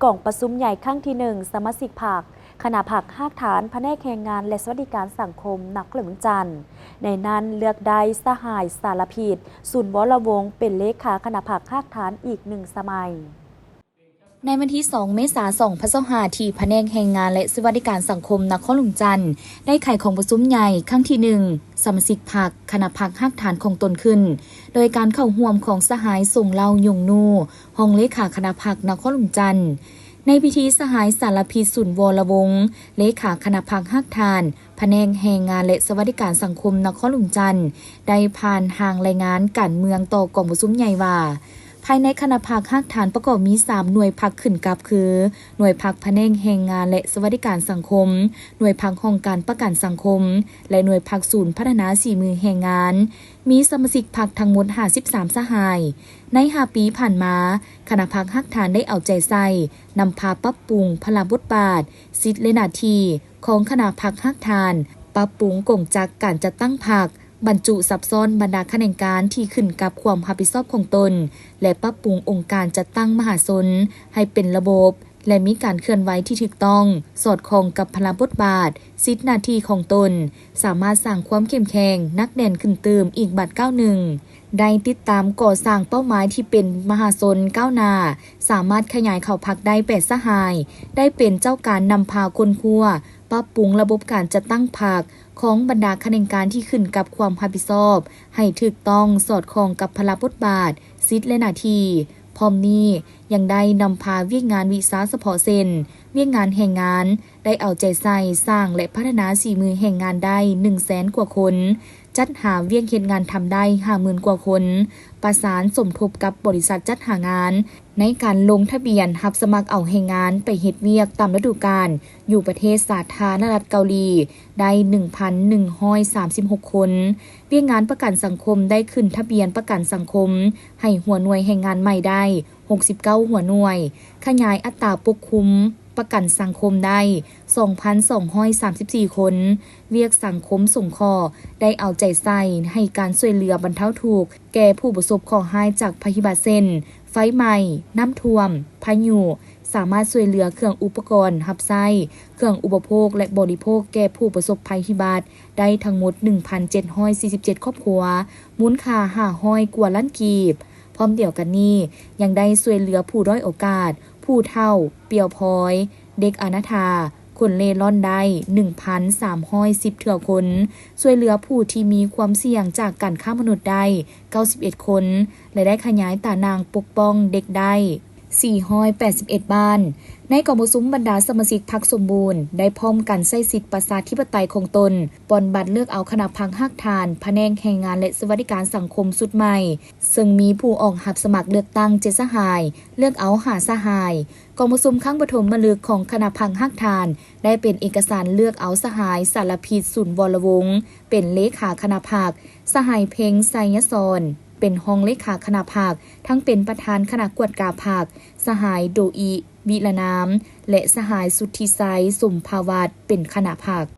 ກອງປະຊຸມໃຫຍ່ຄັ້ງທີໜຶ່ງ ສະມາຊິກພັກ ຄະນະພັກຮາກຖານ ພະແນກແຮງງານ ແລະ ສະຫວັດດີການສັງຄົມ ນະຄອນຫຼວງວຽງຈັນ ໃນນັ້ນເລືອກໄດ້ສະຫາຍ ສາລະພິດ ສູນວໍລະວົງ ເປັນເລຂາຄະນະພັກຮາກຖານອີກໜຶ່ງສະໄໝ. ໃນວັນທີສອງ ເມສາ ສອງພັນຊາວຫ້າ ທີ່ພະແນກແຮງງານ ແລະ ສະຫວັດດີການສັງຄົມ ນະຄອນຫຼວງວຽງຈັນ ໄດ້ໄຂກອງປະຊຸມໃຫຍ່ຄັ້ງທີໜຶ່ງ ສະມາຊິກພັກ ຄະນະພັກຮາກຖານຂອງຕົນຂຶ້ນ ໂດຍການເຂົ້າຮ່ວມຂອງສະຫາຍ ຊົງເລົາ ຍົງນູ ຮອງເລຂາຄະນະພັກນະຄອນຫຼວງວຽງຈັນ. ໃນພິທີ ສະຫາຍ ສາລະພິດ ສູນວໍລະວົງ ເລຂາຄະນະພັກຮາກຖານ ພະແນກແຮງງານ ແລະ ສະຫວັດດີການສັງຄົມນະຄອນຫຼວງວຽງຈັນ ໄດ້ຜ່ານຮ່າງລາຍງານການເມືອງຕໍ່ກອງປະຊຸມໃຫຍ່ວ່າ ພາຍໃນຄະນະພັກຮາກຖານປະກອບມີສາມໜ່ວຍພັກຂຶ້ນກັບຄື ໜ່ວຍພັກພະແນກແຮງງານ ແລະ ສະຫວັດດີການສັງຄົມ, ໜ່ວຍພັກຫ້ອງການປະກັນສັງຄົມ ແລະ ໜ່ວຍພັກສູນພັດທະນາສີມືແຮງງານ. ມີສະມາຊິກພັກທັງໝົດຫ້າສິບສາມສະຫາຍ. ໃນຫ້າປີຜ່ານມາ, ຄະນະພັກຮາກຖານໄດ້ເອົາໃຈໃສ່ນຳພາປັບປຸງພາລະບົດບາດ, ສິດ ແລະ ໜ້າທີ່ຂອງຄະນະພັກຮາກຖານ, ປັບປຸງກົງຈັກການຈັດຕັ້ງພັກ, ບັນຈຸຊັບຊ້ອນບັນດາຂະແໜງການທີ່ຂຶ້ນກັບຄວາມຮັບຜິດຊອບຂອງຕົນ ແລະ ປັບປຸງອົງການຈັດຕັ້ງມະຫາຊົນໃຫ້ເປັນລະບົບ ແລະ ມີການເຄື່ອນໄຫວທີ່ຖືກຕ້ອງ, ສອດຄ່ອງກັບພາລະບົດບາດ, ສິດ ໜ້າທີ່ຂອງຕົນ, ສາມາດສ້າງຄວາມເຂັ້ມແຂງ, ໜັກແໜ້ນຂຶ້ນຕື່ມອີກບາດກ້າວໜຶ່ງ. ໄດ້ຕິດຕາມກໍ່ສ້າງເປົ້າໝາຍທີ່ເປັນມະຫາຊົນກ້າວໜ້າ, ສາມາດຂະຫຍາຍເຂົ້າພັກໄດ້ແປດສະຫາຍ, ໄດ້ເປັນເຈົ້າການນຳພາຄົ້ນຄວ້າ, ປັບປຸງລະບົບການຈັດຕັ້ງພັກຂອງບັນດາຂະແໜງການທີ່ຂຶ້ນກັບຄວາມຮັບຜິດຊອບ ໃຫ້ຖືກຕ້ອງ, ສອດຄ່ອງກັບພາລະບົດບາດ, ສິດ ແລະ ໜ້າທີ່. ພ້ອມນີ້ຍັງໄດ້ນຳພາວຽກງານວິຊາສະເພາະເຊັ່ນ ວຽກງານແຮງງານ, ໄດ້ເອົາໃຈໃສ່ສ້າງ ແລະ ພັດທະນາສີມືແຮງງານໄດ້ໜຶ່ງແສນກວ່າຄົນ, ຈັດຫາວຽກເຮັດງານທຳໄດ້ຫ້າໝື່ນກວ່າຄົນ, ປະສານສົມທົບກັບບໍລິສັດຈັດຫາງານ ໃນການລົງທະບຽນຮັບສະໝັກເອົາແຮງງານໄປເຮັດວຽກຕາມລະດູການ ຢູ່ປະເທດສາທາລະນະລັດເກົາຫຼີ ໄດ້ໜຶ່ງພັນໜຶ່ງຮ້ອຍສາມສິບຫົກຄົນ. ວຽກງານປະກັນສັງຄົມໄດ້ຂຶ້ນທະບຽນປະກັນສັງຄົມໃຫ້ຫົວໜ່ວຍແຮງງານໃໝ່ໄດ້ຫົກສິບເກົ້າຫົວໜ່ວຍ, ຂະຫຍາຍອັດຕາປົກຄຸມປະກັນສັງຄົມໄດ້ສອງພັນສອງຮ້ອຍສາມສິບສີ່ຄົນ. ວຽກສັງຄົມສົງເຄາະໄດ້ເອົາໃຈໃສ່ໃຫ້ການຊ່ວຍເຫຼືອບັນເທົາທຸກແກ່ຜູ້ປະສົບເຄາະຮ້າຍຈາກໄພພິບັດເຊັ່ນ ໄຟໄໝ້, ນ້ຳຖ້ວມ, ພາຍຸ, ສາມາດຊ່ວຍເຫຼືອເຄື່ອງອຸປະກອນຮັບໃຊ້, ເຄື່ອງອຸປະໂພກ ແລະ ບໍລິໂພກແກ່ຜູ້ປະສົບໄພພິບັດ ໄດ້ທັງໝົດໜຶ່ງພັນເຈັດຮ້ອຍສີ່ສິບເຈັດຄອບຄົວ, ມູນຄ່າຫ້າຮ້ອຍກວ່າລ້ານກີບ. ພ້ອມດຽວກັນນີ້ ຍັງໄດ້ຊ່ວຍເຫຼືອຜູ້ດ້ອຍໂອກາດ, ຜູ້ເຖົ້າ, ປ່ຽວພອຍ, ເດັກອະນາຖາ, ຄົນເລ່ລ່ອນໄດ້ໜຶ່ງພັນສາມຮ້ອຍສິບເທື່ອຄົນ, ຊ່ວຍເຫຼືອຜູ້ທີ່ມີຄວາມສ່ຽງຈາກການຄ້າມະນຸດໄດ້ເກົ້າສິບເອັດຄົນ ແລະ ໄດ້ຂະຫຍາຍຕາໜ່າງປົກປ້ອງເດັກໄດ້ ສີ່ຮ້ອຍແປດສິບເອັດບ້ານ. ໃນກອງປະຊຸມ, ບັນດາສະມາຊິກພັກສົມບູນໄດ້ພ້ອມກັນໃຊ້ສິດປະຊາທິປະໄຕຂອງຕົນ, ປ່ອນບັດເລືອກເອົາຄະນະພັກຮາກຖານ ພະແນກແຮງງານ ແລະ ສະຫວັດດີການສັງຄົມຊຸດໃໝ່, ເຊິ່ງມີຜູ້ອອກຮັບສະໝັກເລືອກຕັ້ງເຈັດສະຫາຍ, ເລືອກເອົາຫ້າສະຫາຍ. ກອງປະຊຸມຄັ້ງປະຖົມມະລຶກຂອງຄະນະພັກຮາກຖານ ໄດ້ເປັນເອກະສານເລືອກເອົາສະຫາຍ ສາລະພິດ ສູນວໍລະວົງ ເປັນເລຂາຄະນະພັກ, ສະຫາຍ ເພັງ ໄຊຍະສອນ ເປັນຮອງເລຂາຄະນະພັກ, ທັງເປັນປະທານຄະນະກວດກາພັກ, ສະຫາຍ ໂດອິ ວິລະນາມ ແລະ ສະຫາຍ ສຸດທິໄຊ ສົມພາວັດ ເປັນຄະນະພັກ.